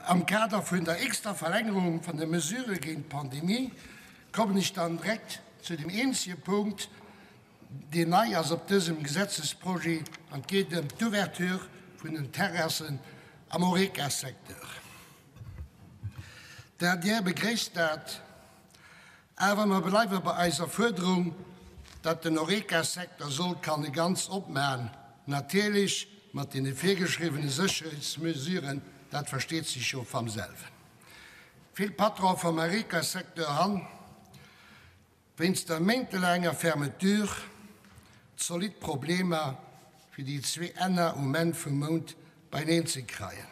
Am Kader vun der x-ter Verlängerung vun de Mesurë géint d'Pandemie kommen ech dann direkt zu dem eenzege Punkt, deen nei ass op dësem Gesetzesprojet, an et geet ëm d'Ouverture vun den Terrassen am Horeca-Secteur. D'adr begréisst dat, awer mer bleiwe bei eiser Fuerderung, datt den Horeca-Secteur soll kanne ganz opmachen, natierlech mat deene virgeschriwwene Sécherheetsmesuren, dat versteet sech jo vam selwen. Vill Patronen vam Horeca-Secteur han Wéinst der méintelaanger Fermeture zolidd Problemer fir déi zwee Enner um Enn vum Mount beineen ze kreien.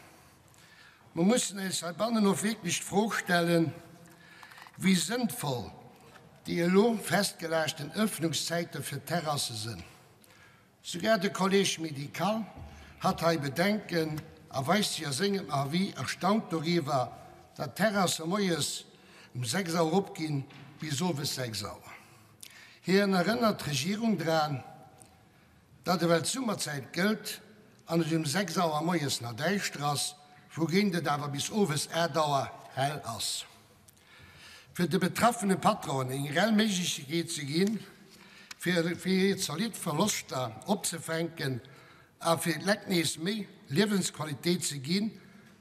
Mer mussen eis heibannen och wierklech d'Fro stellen, wéi sënnvoll déi elo festgelachten Ëffnungszäite fir d'Terrasse sënn. Souguer de Collège médical hat hei Bedenken a weist sech a sengem Avis erstaunt doriwwer, datt d'Terrasse moies um 6 Auer opginn bis owes 6 Auer. Hien erënnert d'Regierung dran, datt ewell d'Summerzäit gëllt an et um 6 Auer moies nach däischter ass, wougéint et awer bis owes 8 Auer hell ass. Fir de betraffene Patronen eng reell Méiglechkeet ze ginn, fir hir zolidd Verloschter opzefänken a fir d'Leit nees méi Liewensqualitéit ze ginn,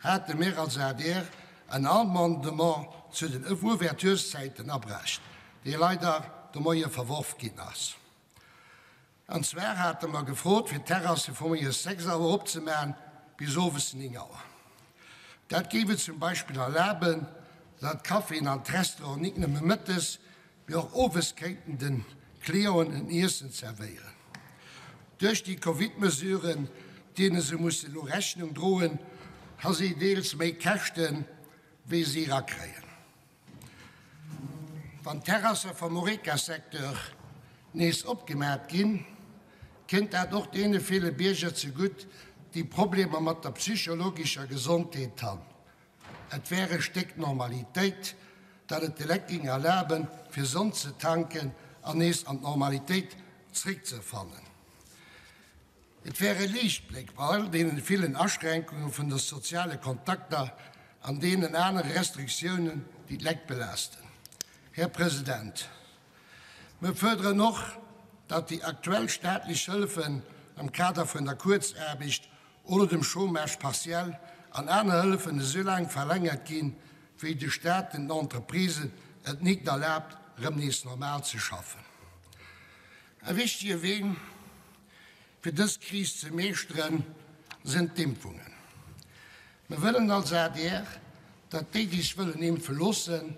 hate mir als adr en Amendement zu den Ouvertureszäiten abrecht, dee leider de Moie verworf ginn ass. An zwar hate mer gefrot, fir d'Terrasse vu moies 6 Auer opzemaachen bis owes 9 Auer. Dat géif et zum Beispill erlaben, datt d'Caféen an d'Restauranten nik nëmme mëttes, mee och owes kéinten de Clienten en Iessen zerwéieren. Duerch déi Covid-Mesuren, deene se musse lo Rechnung droen, ha si deels méi Käschten, wéi si erakréien. Wann d'Terrasse vum Horeca-Secteur nees opgemaat ginn, kënnt dat och deene ville Bierger zegutt, déi Problemer mat der psychologescher Gesondheet han. Et wär e Stéck Normalitéit, dat et de Leit géing erlaben, fir Sonn ze tanken an nees an d'Normalitéit zréckzefannen. Et wär e Liichtbléck bei all deenen villen Aschränkunge vun de soziale Kontakter an deenen anere Restriktiounen, déi d'Leit belaasten. Här President, mir fuerderen och, datt déi aktuell staatlech Hëllefen am Kader vun der Kuerzaarbecht oder dem Chômage partiel an aner Hëllefen esou laang verlängert ginn, wéi de Staat den Entreprisen et nik erlaabt, erëm nees normal ze schaffen. E wichtege Wee, fir dës Kris ze meeschteren, sinn d'Impfungen. Mir wëllen als adr, datt déi, déi sech wëllen impfe loossen,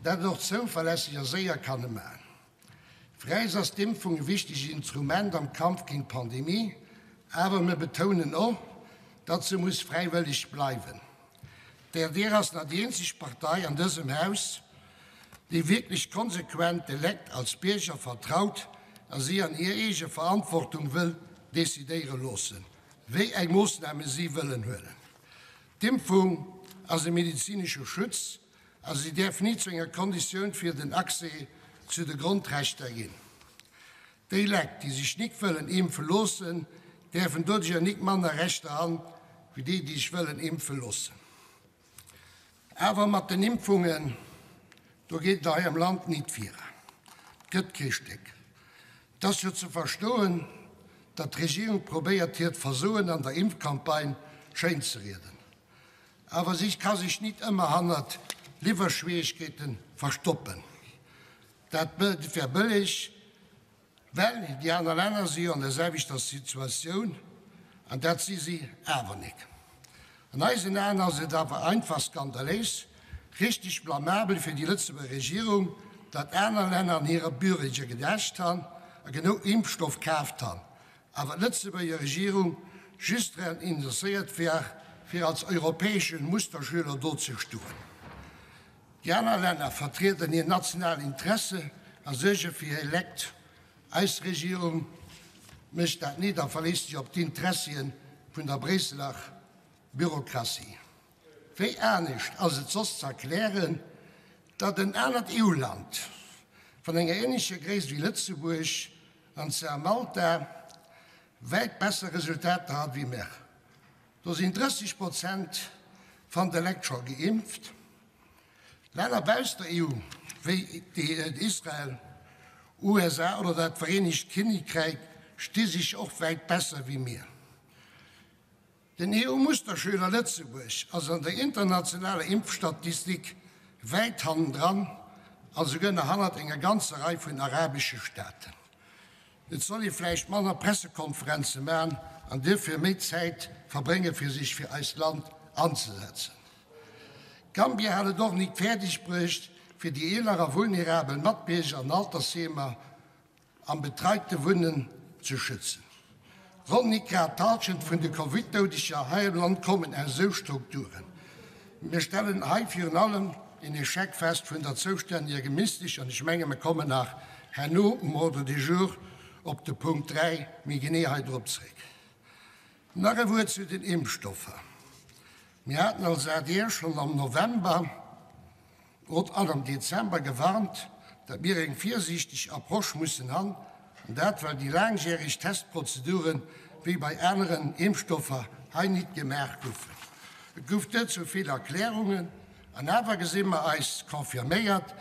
dat och zouverlässeg a séier kanne maachen. Fir äis ass d'Impfung e wichtegt Instrument am Kampf géint d'Pandemie, awer mir betounen och, datt se muss fräiwëlleg bleiwen. D'adr ass nach déi eenzeg Partei an dësem Haus, déi wierklech konsequent de Lekt als Bierger vertraut a si an hir eege Verantwortung wëll decidéiere loossen, wéi eng Moossname si wëllen huelen. D'Impfung ass e medezinesche Schutz a si däerf ni zu enger Konditioun fir den Accès zu de Grondrechter ginn. Déi Lekt, déi sech nik wëllen impfe loossen, däerfen doduercher nik manner Rechter han, wéi déi, déi sech wëllen impfe loossen. Awer mat den Impfungen, do geet et hei am Land nit vira. Et gëtt kee Stéck. Et ass jo ze verstoen, datt d'Regierung probéiert hiert Versoen an der Impfcampagne schéin ze rieden. Awer si ka sech nit ëmmer hannert Liwwerschwierigkeete verstoppen. Dat wär bëlleg, well déi aner Länner si jo an der selwechter Situatioun, an dat si si awer nik. An eisen Aen ass et awer einfach skandaléis, richteg blamabel fir déi Lëtzebuerger Regierung, datt aner Länner an hirer Bürger gedacht han a genou Impfstoff kaaft han, awer d'Lëtzebuerger Regierung just dran interesséiert war, fir als europäesche Musterschüler do ze stoen. Déi aner Länner vertrieden hir national Interesse a suerge fir hir Lekt. Eis Regierung mécht dat nit a verléisst sech op d'Interessien vun der Bréisseler Bürokratie. Wéi anescht ass et soss ze erklären, datt en anert EU-Land vun enger ähnlecher Gréisst wéi Lëtzebuerg, an zwar Malta, wäit besser Resultater hat wéi mär? Do sinn 30 Prozent. van de Lekt scho geimpft. Länner bausst der EU, wéi Israel, USA oder dat Vereenegt Kinnekräich sti sech och wäit besser wéi mir. Den EU-Musterschüler Lëtzebuerg ass an der internationaler Impfstatistik wäit hannendran a souguer nach hannert enger ganzer Rei vun arabesche Staaten. Et soll ee vläicht manner Pressekonferenze man an duerfir méi Zäit verbrénge fir sech fir eist Land anzesetzen. Gambia hat et och nik fäerdeg bruecht fir déi eeler a vulnerabel Matbierger an Altersheemer am betreite Wunnen ze schützen. Ronn nik grad d'Halschent vun de Covid-Doudeger hei am Land kommen aus esou Strukturen. Mir stellen hei virun allem een Echec fest vun der zoustänneger Ministesch, an ech menge mer kommen nach herno um Ordre du jour op de Punkt 3 méi genee hei drop zréck. Nach e Wuert zu den Impfstoffer. Mir haten als adr schonn am November oder an am Dezember gewarnt, datt mir eng virsiichteg Approche mussen han, an dat well déi laangjäreg Testprozeduren, wéi bei aneren Impfstoffer, hei nit gemaach goufen. Et gouf duerzou vill Erklärungen, an awer gesi mer eis confirméiert.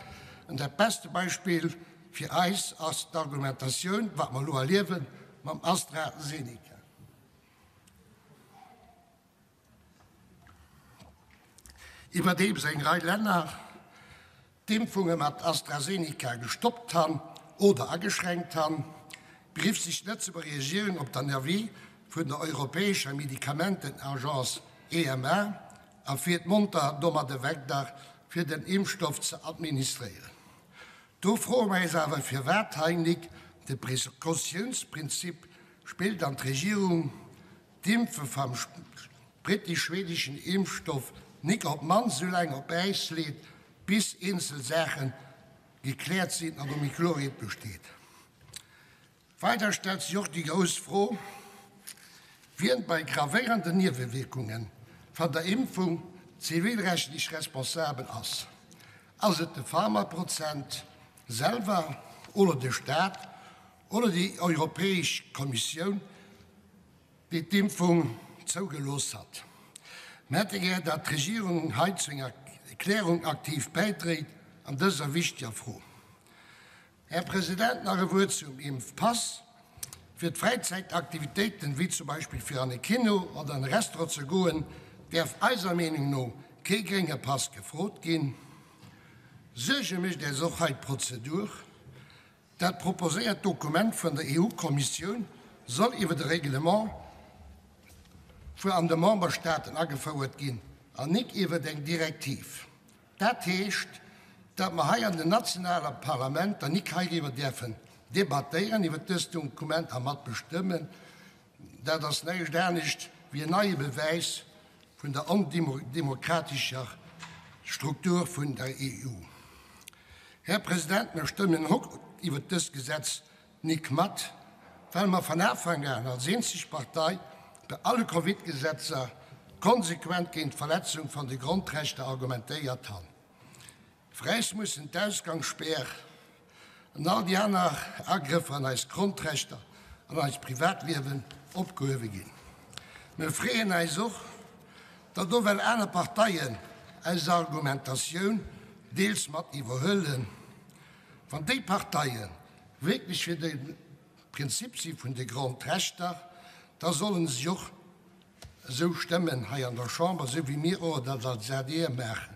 An dat beste Beispill fir eis ass d'Argumentatioun, wat mer elo erliewen mam AstraZeneca. Iwwerdeems eng Rei Länner d'Impfunge mat AstraZeneca gestoppt han oder ageschränkt han, beriff sech d'Lëtzebuerger Regierung op den Avis vun der europäescher Medikamentenagence EMA a fiert monter domadde weider fir den Impfstoff ze administréieren. Do froe mer eis awer firwat hei nik de Precautiounsprinzip spillt an d'Regierung d'Impfe vam britesch-schwedeschen Impfstoff nik op d'mannst esou laang op Äis leet, bis eenzel Saache gekläert sinn an do méi Kloerheet besteet. Weider stellt sech och déi grouss Fro, wien bei gravéierenden Niewewierkunge van der Impfung zivilrechtlech responsabel ass. Ass et de Pharmaprozent selwer oder de Staat oder déi Europäesch Kommissioun, déi d'Impfung zougelooss hat? Mir hätte gär, datt d'Regierung hei zu enger Klärung aktiv bäidréit an dëser wichteger Fro. Här President, nach e Wuert zum Impfpass. Fir d'Fräizäitaktivitéiten, wéi zum Beispill fir an e Kino oder an e Restaurant ze goen, däerf eiser Meenung no kee grénge Pass gefrot ginn. Suerge mécht äis och hei d'Prozedur. Dat proposéiert Dokument vun der EU-Kommissioun soll iwwer e Reglement vu an de Memberstaaten agefouert ginn an nik iwwer eng Direktiv. Dat heescht, datt mer hei an den nationale Parlamenter nik heiriwwer däerfen debattéieren, iwwert dëst Dokument a mat bestëmmen. Dat ass näischt anescht wéi en neie Bewäis vun der ondemokratescher Struktur vun der EU. Här President, mer stëmmen och iwwert dëst Gesetz nik mat, well mer van Afank an als eenzeg Partei bei alle Covid-Gesetzer konsequent géint d'Verletzung van de Grondrechter argumentéiert han. Fir äis mussen d'Ausgangsspär an all déi aner Agrëffer an eis Grondrechter an eist Privatliewen opgehuewe ginn. Mir freeën äis och, datt och well aner Parteien eis Argumentatioun deels mat iwwerhuelen, wann déi Parteien wierklech fir de Prinzip si vun de Grondrechter, da solle se och esou stëmmen hei an der Chamber, esou wéi mir och dat als adr maachen.